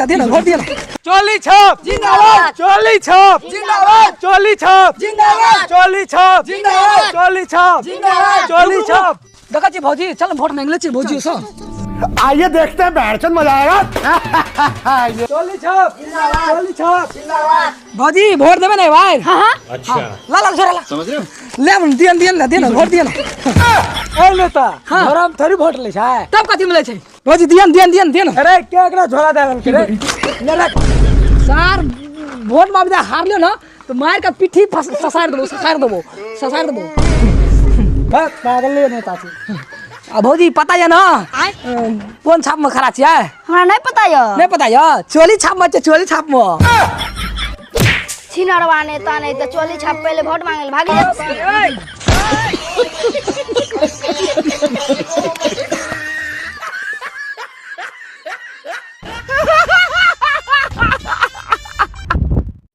दियन दियन vote दियन। चोली छाप जिंदाबाद। चोली छाप जिंदाबाद। चोली छाप जिंदाबाद। चोली छाप जिंदाबाद। चोली छाप जिंदाबाद। चोली छाप। देखा छी भौजी, चल वोट मांगले छी भौजी से। आइए देखते हैं, बैठचंद मजा आएगा। चोली छाप चोली छाप। भौजी वोट देबे नहीं भाई? हाँ हाँ। अच्छा ला ला छोरा ला, समझ रहे हो? ले दियन दियन ला दियन वोट दियन। ए नेता, हाँ। झोरा में थोड़ी वोट ले छै। तब कथी मिले छै? भौजी दियन दियन दियन दियन। अरे के एकरा झोरा दे देलकै रे? ले ले। सर वोट माफ दे हार लियो ना तो मार के पिट्ठी ससार देबो, ससार देबो, ससार देबो। बस पागल ले नेता छी। आ भौजी पता ये ना कोन छाप में खड़ा छियै? हमरा नहीं पता ये। नहीं पता ये? चोली छाप में छै, चोली छाप में। छिनरवा नेता नहीं तो चोली छाप पहले वोट मांगे भागी जा।